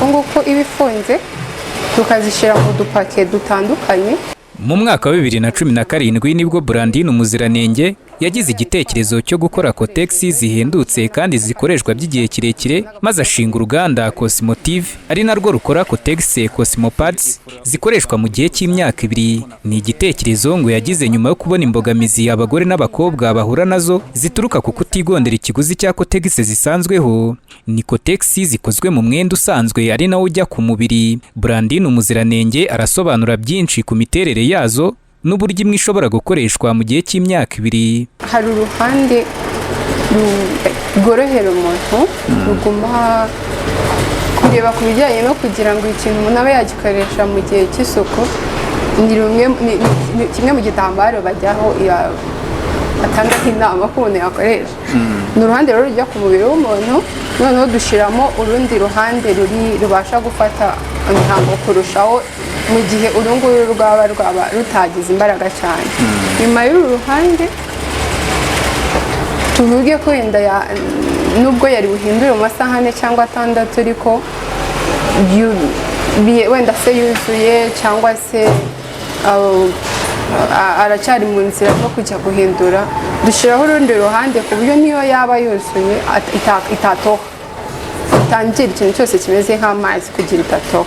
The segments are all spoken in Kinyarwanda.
uku nguku iba ifunze, tukazishyira mu dupake dutandukanye. Mu mwaka wa 2017 nibwo Brandine Umuziranenge yagize igitekerezo cyo gukora Kotex zihendutse kandi zikoreshwa by'igihe kirekire, maze ashinga uruganda Cosmotive, ari narwo rukora Kotex Cosmopads zikoreshwa mu gihe cy'imyaka 2. Ni igitekerezo ngo yagize nyuma yo kubona imbogamizi abagore n'abakobwa bahura nazo zituruka ku kutigondera ikiguzi cya Kotex zisanzweho. Ni Kotex zikozwe mu mwenda usanzwe, ari nawo ujya ku mubiri. Brandine Umuziranenge arasobanura byinshi ku miterere yazo n'uburyo imwe ishobora gukoreshwa mu gihe cy'imyaka 2. Hari uruhande rworohera umuntu, ruguma kureba ku bijyanye no kugira ngo ikintu umuntu abe yagikoresha mu gihe cy'isuku. Ni rumwe, ni kimwe mu gitambaro bajyaho, batangaho inama ko umuntu yakoresha. Ni uruhande rero rujya ku mubiri w'umuntu, noneho dushyiramo urundi ruhande ruri rubasha gufata imihango kurushaho mu gihe uru nguru rwaba rutagize imbaraga cyane. Nyuma y'uru ruhande, tuvuge ko wenda nubwo yari buhindure mu masaha 4 cyangwa 6, ariko wenda se yuzuye cyangwa se aracyari mu nzira yo kujya guhindura, dushyiraho urundi ruhande ku buryo niyo yaba yuzuye itatoha, itangira ikintu cyose kimeze nk'amazi kugira itatoha.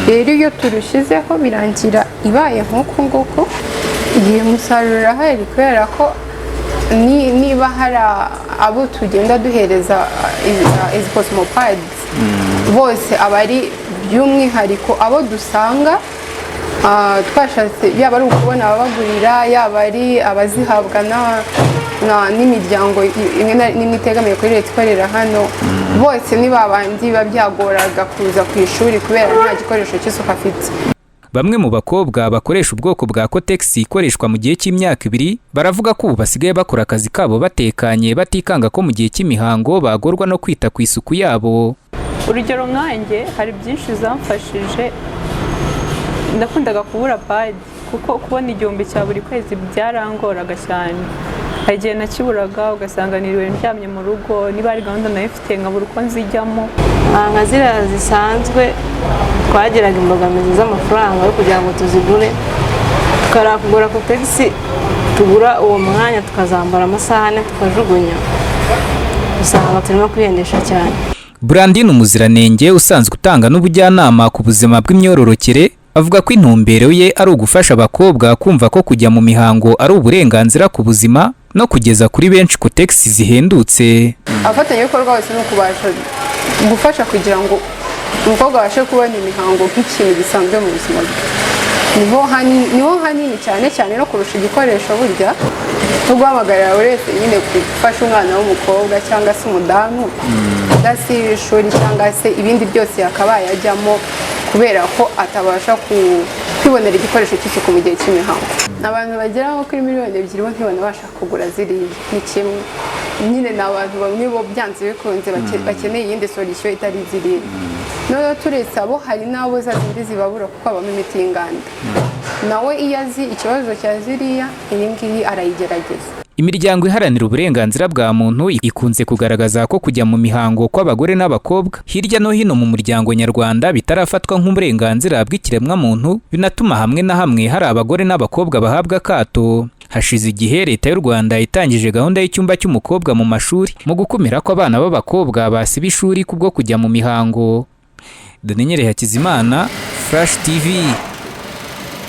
Rero iyo turushyizeho birangira ibaye nk'uku nguku. Igihe umusaruro urahari, kubera ko niba hari abo tugenda duhereza izi cosmopads, bose aba ari by'umwihariko abo dusanga twashatse, yaba ari ukubona ababagurira, yaba ari abazihabwa n'imiryango imwe n'imwe itegamiye kuri leta ikorera hano. Bose ni babandi biba byagoraga kuza ku ishuri kubera nta gikoresho cy'isuku afite. Bamwe mu bakobwa bakoresha ubwoko bwa Kotex ikoreshwa mu gihe cy'imyaka 2 baravuga ko ubu basigaye bakora akazi kabo batekanye, batikanga ko mu gihe cy'imihango bagorwa no kwita ku isuku yabo. Urugero nkanjye, hari byinshi zamfashije. Ndakundaga kubura pad, kuko kubona 1000 cya buri kwezi byarangoraga cyane. Hari igihe nakiburaga, ugasanga niriwe ndyamye mu rugo, niba hari gahunda nayo mfite nkabura uko nzijyamo. Nka ziriya zisanzwe twagiraga imbogamizi z'amafaranga yo kugira ngo tuzigure, tukarara kugura Kotex tugura uwo mwanya tukazambara amasaha 4 tukajugunya, usanga turimo kwihendesha cyane. Brandine Umuziranenge, usanzwe utanga n'ubujyanama ku buzima bw'imyororokere, avuga ko intumbero ye ari ugufasha abakobwa kumva ko kujya mu mihango ari uburenganzira ku buzima, no kugeza kuri benshi Kotex zihendutse. Abafatanyabikorwa bose ni ukubasha gufasha kugira ngo umukobwa abashe kubona imihango nk'ikintu gisanzwe mu buzima bwe. Niho hanini cyane cyane no kurusha igikoresho. Burya no guhamagarira buri wese nyine gufasha umwana w'umukobwa cyangwa se umudamu udasiba ishuri cyangwa se ibindi byose yakabaye ajyamo kubera ko atabasha kwibonera igikoresho cy'isuku mu gihe cy'imihango. Abantu bagera nko kuri miliyoni 2 bo ntibanabasha kugura ziriya. Ni kimwe nyine, ni abantu bamwe bo byanze bikunze bakeneye iyindi solution itari ziriya. Noneho turetse abo, hari n'abo za zindi zibabura kuko habamo imiti y'inganda. Nawe iyo azi ikibazo cya ziriya, iyi ngiyi arayigerageza. Imiryango iharanira uburenganzira bwa muntu ikunze kugaragaza ko kujya mu mihango kw'abagore n'abakobwa hirya no hino mu muryango nyarwanda bitarafatwa nk'uburenganzira bw'ikiremwamuntu, binatuma hamwe na hamwe hari abagore n'abakobwa bahabwa akato. Hashize igihe Leta y'u Rwanda itangije gahunda y'icyumba cy'umukobwa mu mashuri mu gukumira ko abana b'abakobwa basiba ishuri kubwo kujya mu mihango. Daniel Hakizimana, Flash TV.